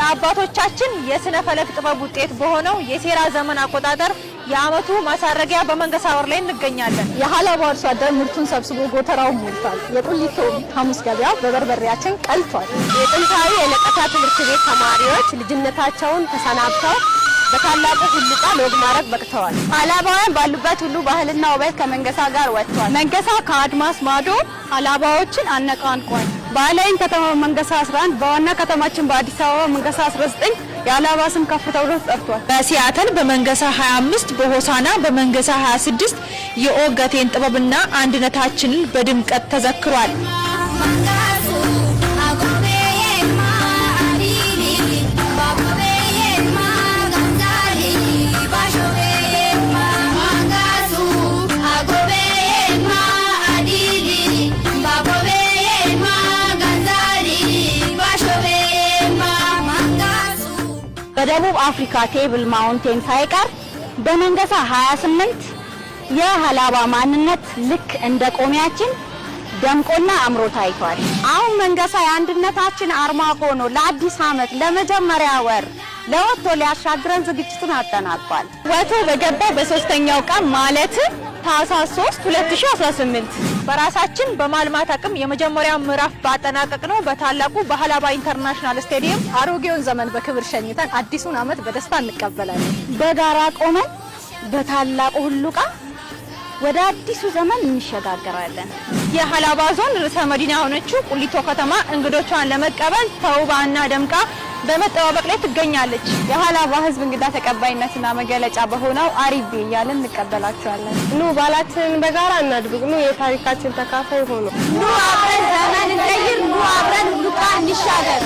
የአባቶቻችን የስነ ፈለክ ጥበብ ውጤት በሆነው የሴራ ዘመን አቆጣጠር የዓመቱ ማሳረጊያ በመንገሳ ወር ላይ እንገኛለን። የሀላባ አርሶ አደር ምርቱን ሰብስቦ ጎተራውን ሞልቷል። የቁሊቶ ሐሙስ ገበያ በበርበሬያችን ቀልቷል። የጥንታዊ የለቀታ ትምህርት ቤት ተማሪዎች ልጅነታቸውን ተሰናብተው በታላቁ ሁሉቃ ለወግ ማዕረግ በቅተዋል። ሀላባውያን ባሉበት ሁሉ ባህልና ውበት ከመንገሳ ጋር ወጥቷል። መንገሳ ከአድማስ ማዶ ሀላባዎችን አነቃንቋል። በአላይን ከተማ መንገሳ 11፣ በዋና ከተማችን በአዲስ አበባ መንገሳ 19 የሀላባ ስም ከፍ ተብሎ ተጠርቷል። በሲያትል በመንገሳ 25፣ በሆሳና በመንገሳ 26 የኦገቴን ጥበብና አንድነታችንን በድምቀት ተዘክሯል። በደቡብ አፍሪካ ቴብል ማውንቴን ሳይቀር በመንገሳ 28 የሀላባ ማንነት ልክ እንደ ቆሚያችን ደምቆና አምሮ ታይቷል። አሁን መንገሳ የአንድነታችን አርማ ሆኖ ለአዲስ ዓመት ለመጀመሪያ ወር ለወጥቶ ሊያሻግረን ዝግጅቱን አጠናቋል። ወቶ በገባ በሶስተኛው ቀን ማለትም ታህሳስ 3 2018 በራሳችን በማልማት አቅም የመጀመሪያው ምዕራፍ ባጠናቀቅነው በታላቁ በሀላባ ኢንተርናሽናል ስቴዲየም አሮጌውን ዘመን በክብር ሸኝተን አዲሱን ዓመት በደስታ እንቀበላለን። በጋራ ቆመን በታላቁ ሁሉቃ ወደ አዲሱ ዘመን እንሸጋገራለን። የሀላባ ዞን ርዕሰ መዲና የሆነችው ቁሊቶ ከተማ እንግዶቿን ለመቀበል ተውባና ደምቃ በመጠባበቅ ላይ ትገኛለች። የሀላባ ሕዝብ እንግዳ ተቀባይነትና መገለጫ በሆነው አሪቤ እያልን እንቀበላቸዋለን። ኑ ባህላችንን በጋራ እናድምቅ። ኑ የታሪካችን ተካፋይ ሆኑ። ኑ አብረን ዘመን እንቀይር። ኑ አብረን ሁሉቃ እንሻገር።